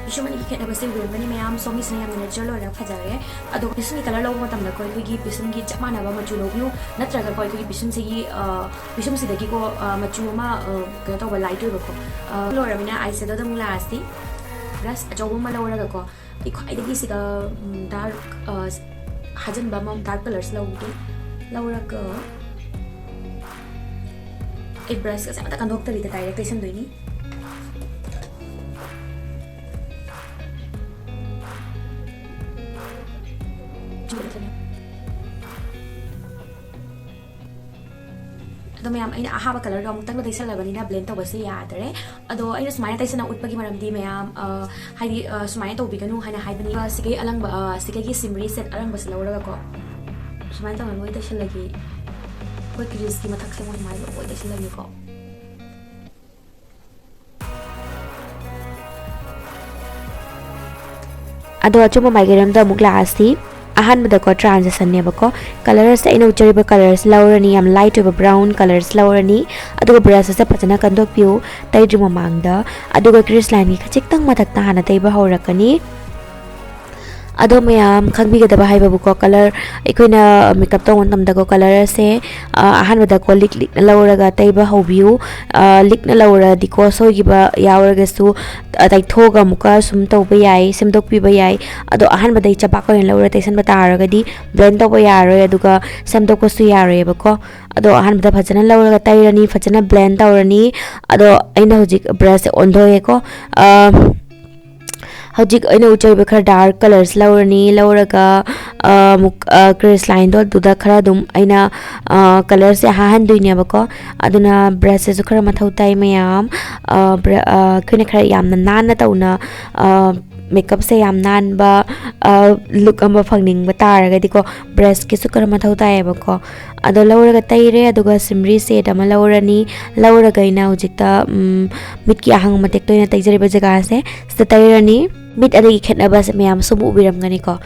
ꯄꯤꯁꯨꯝ ꯑꯅꯤꯒꯤ ꯈꯦꯠꯅꯕꯁꯦ ꯎꯕꯤꯔꯝꯒꯅꯤ ꯃꯌꯥꯝ, ꯁꯣꯝꯒꯤꯁꯤꯅ ꯌꯥꯝꯅ natural ꯑꯣꯏꯔꯒ ꯐꯖꯔꯦ꯫ ꯑꯗꯣ ꯄꯤꯁꯨꯝꯒꯤ colour ꯂꯧꯕ ꯃꯇꯝꯗꯀꯣ ꯑꯩꯈꯣꯏꯒꯤ ꯄꯤꯁꯨꯝꯒꯤ ꯆꯞ ꯃꯥꯟꯅꯕ ꯃꯆꯨ ꯂꯧꯕꯤꯌꯨ, ꯅꯠꯇ꯭ꯔꯒꯀꯣ ꯑꯩꯈꯣꯏꯒꯤ ꯄꯤꯁꯨꯝꯁꯤꯒꯤ, ꯑ, ꯄꯤꯁꯨꯝꯁꯤꯗꯒꯤꯀꯣ, ꯑ, ꯃꯆꯨ ꯑꯃ, ꯑ, ꯀꯩꯅꯣ ꯇꯧꯕ, light ꯑꯣꯏꯕꯀꯣ꯫ ꯑ, ꯂꯣꯏꯔꯕꯅꯤꯅ eyeshadowꯗ ꯑꯃꯨꯛ ꯂꯥꯛꯑꯁꯤ꯫ Brush ꯑꯆꯧꯕ ꯑꯃ ꯂꯧꯔꯒꯀꯣ, ꯑꯩ ꯈ꯭ꯋꯥꯏꯗꯒꯤ ꯁꯤꯗ, ꯎꯝ, dark, ꯑ, ꯍꯥꯖꯤꯟꯕ ꯑꯃ, dark colours ꯂꯧꯒꯦ꯫ ꯂꯧꯔꯒ ꯑꯩ brushꯀꯁꯦ ꯑꯝꯇ ꯀꯟꯗꯣꯛꯇꯕꯤꯗ direct ꯇꯩꯁꯟꯗꯣꯏꯅꯤ꯫ ꯑꯗꯣ ꯃꯌꯥꯝ, ꯑꯩꯅ ꯑꯍꯥꯕ colourꯗꯣ ꯑꯃꯨꯛꯇꯪꯗ ꯇꯩꯁꯜꯂꯕꯅꯤꯅ blend ꯇꯧꯕꯁꯦ ꯌꯥꯗ꯭ꯔꯦ꯫ ꯑꯗꯣ ꯑꯩꯅ ꯁꯨꯃꯥꯏꯅ ꯇꯩꯁꯟꯅ ꯎꯠꯄꯒꯤ ꯃꯔꯝꯗꯤ ꯃꯌꯥꯝ, ꯑ, ꯍꯥꯏꯗꯤ, ꯑ, ꯁꯨꯃꯥꯏꯅ ꯇꯧꯕꯤꯒꯅꯨ ꯍꯥꯏꯅ ꯍꯥꯏꯕꯅꯤ꯫ ꯑ, ꯁꯤꯒꯤ ꯑꯂꯪꯕ, ꯑ, ꯁꯤꯒꯤ shimmery shade ꯑꯔꯪꯕꯁꯦ ꯂꯧꯔꯒꯀꯣ, ꯁꯨꯃꯥꯏꯅ ꯇꯧꯔꯒ ꯂꯣꯏ ꯇꯩꯁꯜꯂꯒꯦ꯫ ꯑꯩꯈꯣꯏ creaseꯀꯤ ꯃꯊꯛꯁꯦ ꯑꯃꯨꯛ ꯁꯨꯃꯥꯏꯅ ꯂꯣꯏ ꯇꯩꯁꯜꯂꯒꯦꯀꯣ꯫ ꯑꯗꯣ ꯑꯆꯨꯝꯕ ꯃꯥꯏꯀꯩꯔꯣꯝꯗ ꯑꯃꯨꯛ ꯂꯥꯛꯑꯁꯤ꯫ ꯑꯍꯥꯟꯕꯗꯀꯣ transitionꯅꯦꯕꯀꯣ, colourꯁꯦ ꯑꯩꯅ ꯎꯠꯆꯔꯤꯕ colours ꯂꯧꯔꯅꯤ, ꯌꯥꯝ light ꯑꯣꯏꯕ brown colours ꯂꯧꯔꯅꯤ, ꯑꯗꯨꯒ brush ꯑꯁꯦ ꯐꯖꯅ ꯀꯟꯗꯣꯛꯄꯤꯌꯨ ꯇꯩꯗ꯭ꯔꯤ ꯃꯃꯥꯡꯗ, ꯑꯗꯨꯒ crease lineꯒꯤ ꯈꯖꯤꯛꯇꯪ ꯃꯊꯛꯇ ꯍꯥꯟꯅ ꯇꯩꯕ ꯍꯧꯔꯛꯀꯅꯤ꯫ ꯑꯗꯣ ꯃꯌꯥꯝ ꯈꯪꯕꯤꯒꯗꯕ ꯍꯥꯏꯕꯕꯨꯀꯣ, colour ꯑꯩꯈꯣꯏꯅ makeup ꯇꯧꯕ ꯃꯇꯝꯗꯀꯣ colour ꯑꯁꯦ, ꯑ, ꯑꯍꯥꯟꯕꯗꯀꯣ ꯂꯤꯛ ꯂꯤꯛꯅ ꯂꯧꯔꯒ ꯇꯩꯕ ꯍꯧꯕꯤꯌꯨ꯫ ꯑ, ꯂꯤꯛꯅ ꯂꯧꯔꯗꯤꯀꯣ ꯁꯣꯏꯈꯤꯕ ꯌꯥꯎꯔꯒꯁꯨ, ꯑ, ꯇꯩꯊꯣꯛꯑꯒ ꯑꯃꯨꯛꯀ ꯁꯨꯝ ꯇꯧꯕ ꯌꯥꯏ, ꯁꯦꯝꯗꯣꯛꯄꯤꯕ ꯌꯥꯏ꯫ ꯑꯗꯣ ꯑꯍꯥꯟꯕꯗꯩ ꯆꯕꯥꯛ ꯑꯣꯏꯅ ꯂꯧꯔ ꯇꯩꯁꯟꯕ ꯇꯥꯔꯒꯗꯤ blend ꯇꯧꯕ ꯌꯥꯔꯣꯏ, ꯑꯗꯨꯒ ꯁꯦꯝꯗꯣꯛꯄꯁꯨ ꯌꯥꯔꯣꯏꯕꯀꯣ꯫ ꯑꯗꯣ ꯑꯍꯥꯟꯕꯗ ꯐꯖꯅ ꯂꯧꯔꯒ ꯇꯩꯔꯅꯤ, ꯐꯖꯅ blend ꯇꯧꯔꯅꯤ꯫ ꯑꯗꯣ ꯑꯩꯅ ꯍꯧꯖꯤꯛ brushꯁꯦ ꯑꯣꯟꯊꯣꯛꯑꯦꯀꯣ꯫ ꯑ, ꯍꯧꯖꯤꯛ ꯑꯩꯅ ꯎꯠꯆꯔꯤꯕ ꯈꯔ dark colours ꯂꯧꯔꯅꯤ, ꯂꯧꯔꯒ, ꯑ, ꯑꯃꯨꯛ, ꯑ, crease lineꯗꯣ ꯑꯗꯨꯗ ꯈꯔ ꯑꯗꯨꯝ ꯑꯩꯅ, ꯑ, colourꯁꯦ ꯍꯥꯍꯟꯗꯣꯏꯅꯦꯕꯀꯣ꯫ ꯑꯗꯨꯅ brushꯁꯤꯁꯨ ꯈꯔ ꯃꯊꯧ ꯇꯥꯏ ꯃꯌꯥꯝ꯫ ꯑ, bru-, ꯑ, ꯑꯩꯈꯣꯏꯅ ꯈꯔ ꯌꯥꯝꯅ ꯅꯥꯟꯅ ꯇꯧꯅ, ꯑ, makeupꯁꯦ ꯌꯥꯝ ꯅꯥꯟꯕ, ꯑ, look ꯑꯃ ꯐꯪꯅꯤꯡꯕ ꯇꯥꯔꯒꯗꯤꯀꯣ, brushꯀꯤꯁꯨ ꯈꯔ ꯃꯊꯧ ꯇꯥꯏꯌꯦꯕꯀꯣ꯫ ꯑꯗꯣ ꯂꯧꯔꯒ ꯇꯩꯔꯦ, ꯑꯗꯨꯒ shimmery shade ꯑꯃ ꯂꯧꯔꯅꯤ꯫ ꯂꯧꯔꯒ ꯑꯩꯅ ꯍꯧꯖꯤꯛꯇ, ꯎꯝ, ꯃꯤꯠꯀꯤ ꯑꯍꯥꯡꯕ ꯃꯇꯦꯛꯇ ꯑꯣꯏꯅ ꯇꯩꯖꯔꯤꯕ ꯖꯒꯥꯁꯦ ꯁꯤꯗ ꯇꯩꯔꯅꯤ꯫ ꯃꯤꯠ ꯑꯅꯤꯒꯤ ꯈꯦꯠꯅꯕꯁꯦ ꯃꯌꯥꯝ ꯁꯨꯝ ꯎꯕꯤꯔꯝꯒꯅꯤꯀꯣ꯫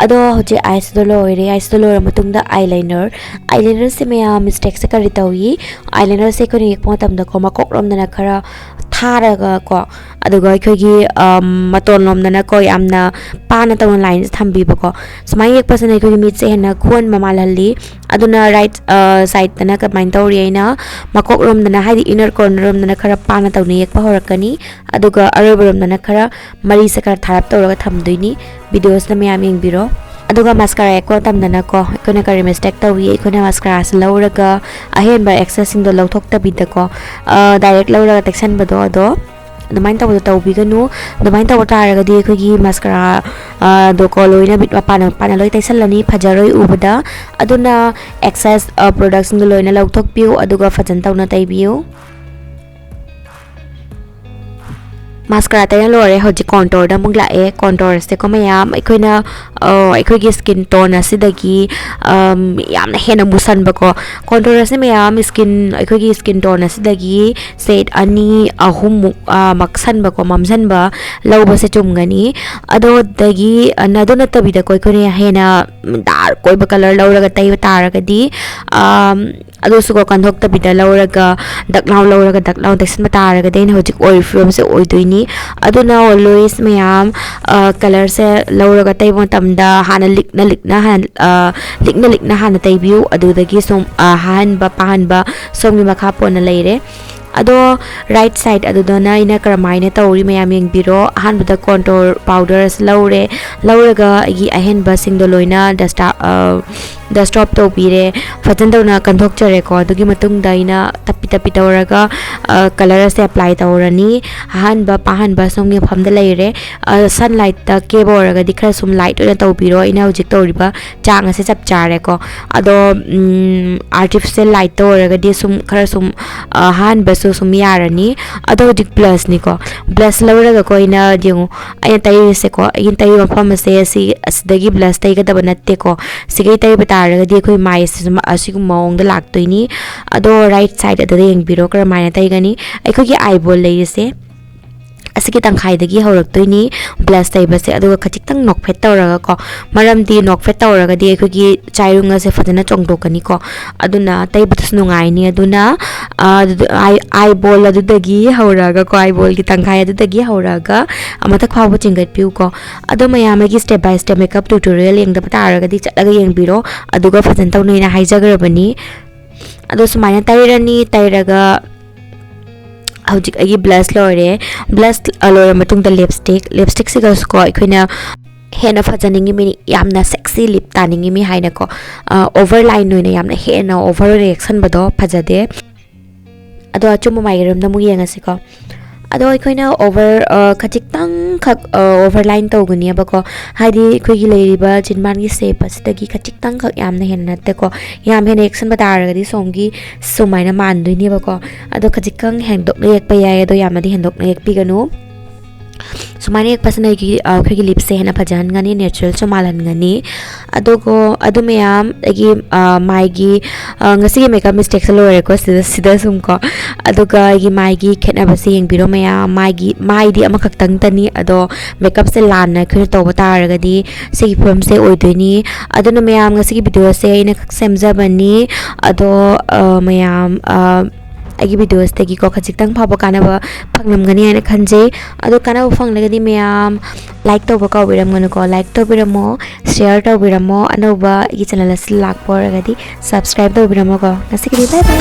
ꯑꯗꯣ ꯍꯧꯖꯤꯛ eyeshadow ꯂꯣꯏꯔꯦ꯫ Eyeshadow ꯂꯣꯏꯔ ꯃꯇꯨꯡꯗ eyeliner꯫ Eyelinerꯁꯦ ꯃꯌꯥꯝ mistakeꯁꯦ ꯀꯔꯤ ꯇꯧꯏ? Eyelinerꯁꯦ ꯑꯩꯈꯣꯏꯅ ꯌꯦꯛꯄ ꯃꯇꯝꯗꯀꯣ ꯃꯀꯣꯛꯂꯣꯝꯗꯅ ꯈꯔ ꯊꯥꯔꯒꯀꯣ, ꯑꯗꯨꯒ ꯑꯩꯈꯣꯏꯒꯤ ꯃꯇꯣꯟ ꯂꯣꯝꯗꯅꯀꯣ ꯌꯥꯝꯅ ꯄꯥꯅ ꯇꯧꯅ ꯂꯥꯏꯟꯁꯦ ꯊꯝꯕꯤꯕꯀꯣ꯫ ꯁꯨꯃꯥꯏꯅ ꯌꯦꯛꯄꯁꯤꯅ ꯑꯩꯈꯣꯏꯒꯤ ꯃꯤꯠꯁꯦ ꯍꯦꯟꯅ ꯈꯨꯍꯟꯕ ꯃꯥꯜꯍꯜꯂꯤ꯫ ꯑꯗꯨꯅ ꯔꯥꯏꯠ ꯁꯥꯏꯠꯇꯅ ꯀꯃꯥꯏꯅ ꯇꯧꯔꯤ? ꯑꯩꯅ ꯃꯀꯣꯛ ꯔꯣꯝꯗꯅ, ꯍꯥꯏꯗꯤ ꯏꯅꯔ ꯀꯣꯔꯅꯔ ꯔꯣꯝꯗꯅ ꯈꯔ ꯄꯥꯅ ꯇꯧꯅ ꯌꯦꯛꯄ ꯍꯧꯔꯛꯀꯅꯤ꯫ ꯑꯗꯨꯒ ꯑꯔꯣꯏꯕ ꯔꯣꯝꯗꯅ ꯈꯔ ꯃꯔꯤꯁꯦ ꯈꯔ ꯊꯥꯔꯞ ꯇꯧꯔꯒ ꯊꯝꯗꯣꯏꯅꯤ꯫ ꯚꯤꯗꯤꯑꯣꯁꯤꯅ ꯃꯌꯥꯝ ꯌꯦꯡꯕꯤꯔꯣ꯫ ꯑꯗꯨꯒ ꯃꯁꯀꯥꯔꯥ ꯌꯦꯛꯄ ꯃꯇꯝꯗꯅꯀꯣ ꯑꯩꯈꯣꯏꯅ ꯀꯔꯤ ꯃꯤꯁꯇꯦꯛ ꯇꯧꯏ? ꯑꯩꯈꯣꯏꯅ ꯃꯁꯀꯥꯔꯥꯁꯦ ꯂꯧꯔꯒ ꯑꯍꯦꯟꯕ ꯑꯦꯛꯁꯦꯁꯁꯤꯡꯗꯣ ꯂꯧꯊꯣꯛꯇꯕꯤꯗꯀꯣ ꯗꯥꯏꯔꯦꯛ ꯂꯧꯔꯒ ꯇꯩꯁꯟꯕꯗꯣ, ꯑꯗꯣ ꯑꯗꯨꯃꯥꯏꯅ ꯇꯧꯕꯗꯣ ꯇꯧꯕꯤꯒꯅꯨ꯫ ꯑꯗꯨꯃꯥꯏꯅ ꯇꯧꯕ ꯇꯥꯔꯒꯗꯤ ꯑꯩꯈꯣꯏꯒꯤ ꯃꯁꯀꯥꯔꯥ ꯗꯣꯀꯣ ꯂꯣꯏꯅ ꯃꯤꯠ ꯃꯄꯥꯟ ꯃꯄꯥꯟꯅ ꯂꯣꯏ ꯇꯩꯁꯜꯂꯅꯤ, ꯐꯖꯔꯣꯏ ꯎꯕꯗ꯫ ꯑꯗꯨꯅ ꯑꯦꯛꯁꯦꯁ ꯄ꯭ꯔꯣꯗꯛꯁꯤꯡꯗꯣ ꯂꯣꯏꯅ ꯂꯧꯊꯣꯛꯄꯤꯌꯨ, ꯑꯗꯨꯒ ꯐꯖꯅ ꯇꯧꯅ ꯇꯩꯕꯤꯌꯨ꯫ ꯃꯥꯁꯀꯥꯔꯥ ꯇꯩꯅ ꯂꯣꯏꯔꯦ꯫ ꯍꯧꯖꯤꯛ ꯀꯣꯟꯇꯣꯔꯗ ꯑꯃꯨꯛ ꯂꯥꯛꯑꯦ꯫ ꯀꯣꯟꯇꯣꯔꯁꯦꯀꯣ ꯃꯌꯥꯝ ꯑꯩꯈꯣꯏꯅ ꯑꯩꯈꯣꯏꯒꯤ ꯁ꯭ꯀꯤꯟ ꯇꯣꯟ ꯑꯁꯤꯗꯒꯤ ꯌꯥꯝꯅ ꯍꯦꯟꯅ ꯃꯨꯁꯟꯕꯀꯣ꯫ ꯀꯣꯟꯇꯣꯔ ꯑꯁꯤ ꯃꯌꯥꯝ ꯁ꯭ꯀꯤꯟ ꯑꯩꯈꯣꯏꯒꯤ ꯁ꯭ꯀꯤꯟ ꯇꯣꯟ ꯑꯁꯤꯗꯒꯤ ꯁꯦꯠ ꯑꯅꯤ ꯑꯍꯨꯝꯃꯨꯛ ꯃꯛꯁꯟꯕꯀꯣ, ꯃꯝꯁꯟꯕ ꯂꯧꯕꯁꯦ ꯆꯨꯝꯒꯅꯤ꯫ ꯑꯗꯣ ꯑꯗꯒꯤ ꯑꯗꯨ ꯅꯠꯇꯕꯤꯗꯀꯣ ꯑꯩꯈꯣꯏꯅ ꯍꯦꯟꯅ ꯗꯥꯔꯛ ꯑꯣꯏꯕ ꯀꯂꯔ ꯂꯧꯔꯒ ꯇꯩꯕ ꯇꯥꯔꯒꯗꯤ ꯑꯗꯨꯁꯨꯀꯣ ꯀꯟꯊꯣꯛꯇꯕꯤꯗ ꯂꯧꯔꯒ ꯗꯛ ꯂꯥꯎ ꯂꯧꯔꯒ ꯗꯛ ꯂꯥꯎ ꯇꯩꯁꯟꯕ ꯇꯥꯔꯒꯗꯤ ꯑꯩꯅ ꯍꯧꯖꯤꯛ ꯑꯣꯏꯔꯤ ꯐꯤꯕꯝꯁꯦ ꯑꯣꯏꯗꯣꯏꯅꯤ꯫ ꯑꯗꯨꯅ always ꯃꯌꯥꯝ ꯀꯂꯔꯁꯦ ꯂꯧꯔꯒ ꯇꯩꯕ ꯃꯇꯝꯗ ꯍꯥꯟꯅ ꯂꯤꯛꯅ ꯂꯤꯛꯅ ꯍꯥꯟꯅ ꯂꯤꯛꯅ ꯂꯤꯛꯅ ꯍꯥꯟꯅ ꯇꯩꯕꯤꯌꯨ꯫ ꯑꯗꯨꯗꯒꯤ ꯁꯨꯝ ꯍꯥꯍꯟꯕ ꯄꯥꯍꯟꯕ ꯁꯣꯝꯒꯤ ꯃꯈꯥ ꯄꯣꯟꯅ ꯂꯩꯔꯦ꯫ ꯑꯗꯣ ꯔꯥꯏꯠ ꯁꯥꯏꯠ ꯑꯗꯨꯗꯅ ꯑꯩꯅ ꯀꯔꯝꯍꯥꯏꯅ ꯇꯧꯔꯤ ꯃꯌꯥꯝ ꯌꯦꯡꯕꯤꯔꯣ꯫ ꯑꯍꯥꯟꯕꯗ ꯀꯣꯟꯇꯣꯔ ꯄꯥꯎꯗꯔ ꯑꯁꯤ ꯂꯧꯔꯦ꯫ ꯂꯧꯔꯒ ꯑꯩꯒꯤ ꯑꯍꯦꯟꯕꯁꯤꯡꯗꯣ ꯂꯣꯏꯅ ꯗꯁꯇꯥ ꯗꯁꯇꯣꯞ ꯇꯧꯕꯤꯔꯦ꯫ ꯐꯖꯅ ꯇꯧꯅ ꯀꯟꯊꯣꯛꯆꯔꯦꯀꯣ꯫ ꯑꯗꯨꯒꯤ ꯃꯇꯨꯡꯗ ꯑꯩꯅ ꯇꯞꯄꯤ ꯇꯞꯄꯤ ꯇꯧꯔꯒ ꯀꯂꯔ ꯑꯁꯦ ꯑꯦꯄ꯭ꯂꯥꯏ ꯇꯧꯔꯅꯤ꯫ ꯑꯍꯥꯟꯕ ꯄꯥꯍꯟꯕ ꯁꯣꯝꯒꯤ ꯃꯐꯝꯗ ꯂꯩꯔꯦ꯫ ꯁꯟꯂꯥꯏꯠꯇ ꯀꯦꯕ ꯑꯣꯏꯔꯒꯗꯤ ꯈꯔ ꯁꯨꯝ ꯂꯥꯏꯠ ꯑꯣꯏꯅ ꯇꯧꯕꯤꯔꯣ꯫ ꯑꯩꯅ ꯍꯧꯖꯤꯛ ꯇꯧꯔꯤꯕ ꯆꯥꯡ ꯑꯁꯦ ꯆꯞ ꯆꯥꯔꯦꯀꯣ꯫ ꯑꯗꯣ ꯑꯥꯔꯇꯤꯐꯤꯁꯦꯜ ꯂꯥꯏꯠꯇ ꯑꯣꯏꯔꯒꯗꯤ ꯁꯨꯝ ꯈꯔ ꯁꯨꯝ ꯑꯍꯥꯟꯕꯁꯨ ꯁꯨꯝ ꯌꯥꯔꯅꯤ꯫ ꯑꯗꯣ ꯍꯧꯖꯤꯛ ꯕ꯭ꯂꯁꯅꯤꯀꯣ꯫ ꯕ꯭ꯂꯁ ꯂꯧꯔꯒꯀꯣ ꯑꯩꯅ ꯌꯦꯡꯉꯨ, ꯑꯩꯅ ꯇꯩꯔꯤꯁꯦꯀꯣ, ꯑꯩꯅ ꯇꯩꯔꯤꯕ ꯃꯐꯝ ꯑꯁꯦ ꯑꯁꯤ ꯑꯁꯤꯗꯒꯤ ꯕ꯭ꯂꯁ ꯇꯩꯒꯗꯕ ꯅꯠꯇꯦꯀꯣ꯫ ꯁꯤꯒꯩ ꯇꯩꯕ ꯇꯥꯔꯒꯗꯤ ꯑꯩꯈꯣꯏ ꯃꯥꯏꯁꯦ ꯁꯨꯝ ꯑꯁꯤꯒꯨꯝꯕ ꯃꯑꯣꯡꯗ ꯂꯥꯛꯇꯣꯏꯅꯤ꯫ ꯑꯗꯣ ꯔꯥꯏꯠ ꯁꯥꯏꯠ ꯑꯗꯨꯗ ꯌꯦꯡꯕꯤꯔꯣ ꯀꯔꯝꯍꯥꯏꯅ ꯇꯩꯒꯅꯤ꯫ ꯑꯩꯈꯣꯏꯒꯤ ꯑꯥꯏꯕꯣꯜ ꯂꯩꯔꯤꯁꯦ, ꯑꯁꯤꯒꯤ ꯇꯪꯈꯥꯏꯗꯒꯤ ꯍꯧꯔꯛꯇꯣꯏꯅꯤ ꯕ꯭ꯂꯁ ꯇꯩꯕꯁꯦ꯫ ꯑꯗꯨꯒ ꯈꯖꯤꯛꯇꯪ ꯅꯣꯛꯐꯦꯠ ꯇꯧꯔꯒꯀꯣ, ꯃꯔꯝꯗꯤ ꯅꯣꯛꯐꯦꯠ ꯇꯧꯔꯒꯗꯤ ꯑꯩꯈꯣꯏꯒꯤ ꯆꯥꯏꯔꯨꯡ ꯑꯁꯦ ꯐꯖꯅ ꯆꯣꯡꯊꯣꯛꯀꯅꯤꯀꯣ, ꯑꯗꯨꯅ ꯇꯩꯕꯗꯁꯨ ꯅꯨꯡꯉꯥꯏꯅꯤ꯫ ꯑꯗꯨꯅ ꯑꯥꯏ ꯕꯣꯜ ꯑꯗꯨꯗꯒꯤ ꯍꯧꯔꯛꯑꯒꯀꯣ, ꯑꯥꯏ ꯕꯣꯜꯒꯤ ꯇꯪꯈꯥꯏ ꯑꯗꯨꯗꯒꯤ ꯍꯧꯔꯛꯑꯒ ꯃꯊꯛ ꯐꯥꯎꯕ ꯆꯤꯡꯒꯠꯄꯤꯌꯨꯀꯣ꯫ ꯑꯗꯣ ꯃꯌꯥꯝ ꯑꯩꯒꯤ step by step makeup tutorial ꯌꯦꯡꯗꯕ ꯇꯥꯔꯒꯗꯤ ꯆꯠꯂꯒ ꯌꯦꯡꯕꯤꯔꯣ, ꯑꯗꯨꯒ ꯐꯖꯅ ꯇꯧꯅꯩꯅ ꯍꯥꯏꯖꯈ꯭ꯔꯕꯅꯤ꯫ ꯑꯗꯣ ꯁꯨꯃꯥꯏꯅ ꯇꯩꯔꯅꯤ꯫ ꯇꯩꯔꯒ ꯍꯧꯖꯤꯛ ꯑꯩꯒꯤ ꯕ꯭ꯂꯁ ꯂꯣꯏꯔꯦ꯫ ꯕ꯭ꯂꯁ ꯂꯣꯏꯔ ꯃꯇꯨꯡꯗ ꯂꯤꯞꯁꯇꯤꯛ ꯂꯤꯞꯁꯇꯤꯛꯁꯤꯒꯁꯨꯀꯣ ꯑꯩꯈꯣꯏꯅ ꯍꯦꯟꯅ ꯐꯖꯅꯤꯡꯉꯤ ꯃꯤ, ꯌꯥꯝꯅ ꯁꯦꯛꯁꯤ ꯂꯤꯞ ꯇꯥꯅꯤꯡꯉꯤ ꯃꯤ ꯍꯥꯏꯅꯀꯣ, ꯑꯣꯚꯔ ꯂꯥꯏꯟ ꯑꯣꯏꯅ ꯌꯥꯝꯅ ꯍꯦꯟꯅ ꯑꯣꯚꯔ ꯑꯣꯏꯅ ꯌꯦꯛꯁꯟꯕꯗꯣ ꯐꯖꯗꯦ꯫ ꯑꯗꯣ ꯑꯆꯨꯝꯕ ꯃꯥꯏꯀꯩꯔꯣꯝꯗ ꯑꯃꯨꯛ ꯌꯦꯡꯉꯁꯤꯀꯣ꯫ ꯑꯗꯣ ꯑꯩꯈꯣꯏꯅ ꯑꯣꯚꯔ ꯈꯖꯤꯛꯇꯪꯈꯛ ꯑꯣꯚꯔ ꯂꯥꯏꯟ ꯇꯧꯒꯅꯦꯕꯀꯣ꯫ ꯍꯥꯏꯗꯤ ꯑꯩꯈꯣꯏꯒꯤ ꯂꯩꯔꯤꯕ ꯆꯤꯟꯕꯥꯟꯒꯤ ꯁꯦꯞ ꯑꯁꯤꯗꯒꯤ ꯈꯖꯤꯛꯇꯪꯈꯛ, ꯌꯥꯝꯅ ꯍꯦꯟꯅ ꯅꯠꯇꯦꯀꯣ, ꯌꯥꯝ ꯍꯦꯟꯅ ꯌꯦꯛꯁꯟꯕ ꯇꯥꯔꯒꯗꯤ ꯁꯣꯝꯒꯤ ꯁꯨꯃꯥꯏꯅ ꯃꯥꯟꯗꯣꯏꯅꯦꯕꯀꯣ꯫ ꯑꯗꯣ ꯈꯖꯤꯛꯇꯪ ꯍꯦꯟꯗꯣꯛꯅ ꯌꯦꯛꯄ ꯌꯥꯏ, ꯑꯗꯣ ꯌꯥꯝꯅꯗꯤ ꯍꯦꯟꯗꯣꯛꯅ ꯌꯦꯛꯄꯤꯒꯅꯨ꯫ ꯁꯨꯃꯥꯏꯅ ꯌꯦꯛꯄꯁꯤꯅ ꯑꯩꯒꯤ ꯑꯩꯈꯣꯏꯒꯤ ꯂꯤꯞꯁꯦ ꯍꯦꯟꯅ ꯐꯖꯍꯟꯒꯅꯤ, ꯅꯦꯆꯔꯦꯜꯁꯨ ꯃꯥꯜꯍꯟꯒꯅꯤ꯫ ꯑꯗꯨꯒ ꯑꯗꯨ ꯃꯌꯥꯝ ꯑꯩꯒꯤ ꯃꯥꯏꯒꯤ ꯉꯁꯤꯒꯤ ꯃꯦꯀꯞ ꯃꯤꯁꯇꯦꯛꯁꯦ ꯂꯣꯏꯔꯦꯀꯣ ꯁꯤꯗ ꯁꯤꯗ ꯁꯨꯝ ꯀꯣ꯫ ꯑꯗꯨꯒ ꯑꯩꯒꯤ ꯃꯥꯏꯒꯤ ꯈꯦꯠꯅꯕꯁꯦ ꯌꯦꯡꯕꯤꯔꯣ ꯃꯌꯥꯝ, ꯃꯥꯏꯒꯤ ꯃꯥꯏꯗꯤ ꯑꯃꯈꯛꯇꯪꯇꯅꯤ, ꯑꯗꯣ ꯃꯦꯀꯞꯁꯦ ꯂꯥꯟꯅ ꯑꯩꯈꯣꯏꯅ ꯇꯧꯕ ꯇꯥꯔꯒꯗꯤ ꯁꯤꯒꯤ ꯐꯤꯕꯝꯁꯦ ꯑꯣꯏꯗꯣꯏꯅꯤ꯫ ꯑꯗꯨꯅ ꯃꯌꯥꯝ, ꯉꯁꯤꯒꯤ ꯚꯤꯗꯤꯑꯣꯁꯦ ꯑꯩꯅ ꯈꯛ ꯁꯦꯝꯖꯕꯅꯤ꯫ ꯑꯗꯣ ꯃꯌꯥꯝ ꯑꯩꯒꯤ ꯚꯤꯗꯤꯑꯣꯁꯤꯗꯒꯤꯀꯣ ꯈꯖꯤꯛꯇꯪ ꯐꯥꯎꯕ ꯀꯥꯟꯅꯕ ꯐꯪꯂꯝꯒꯅꯤ ꯍꯥꯏꯅ ꯈꯟꯖꯩ꯫ ꯑꯗꯣ ꯀꯥꯟꯅꯕ ꯐꯪꯂꯒꯗꯤ ꯃꯌꯥꯝ ꯂꯥꯏꯛ ꯇꯧꯕ ꯀꯥꯎꯕꯤꯔꯝꯒꯅꯨꯀꯣ꯫ ꯂꯥꯏꯛ ꯇꯧꯕꯤꯔꯝꯃꯣ, ꯁꯤꯌꯔ ꯇꯧꯕꯤꯔꯝꯃꯣ, ꯑꯅꯧꯕ ꯑꯩꯒꯤ ꯆꯦꯅꯦꯜ ꯑꯁꯤ ꯂꯥꯛꯄ ꯑꯣꯏꯔꯒꯗꯤ ꯁꯕꯁꯀ꯭ꯔꯥꯏꯕ ꯇꯧꯕꯤꯔꯝꯃꯣꯀꯣ꯫ ꯉꯁꯤꯒꯤꯗꯤ ꯕꯥꯏ ꯕꯥꯏ꯫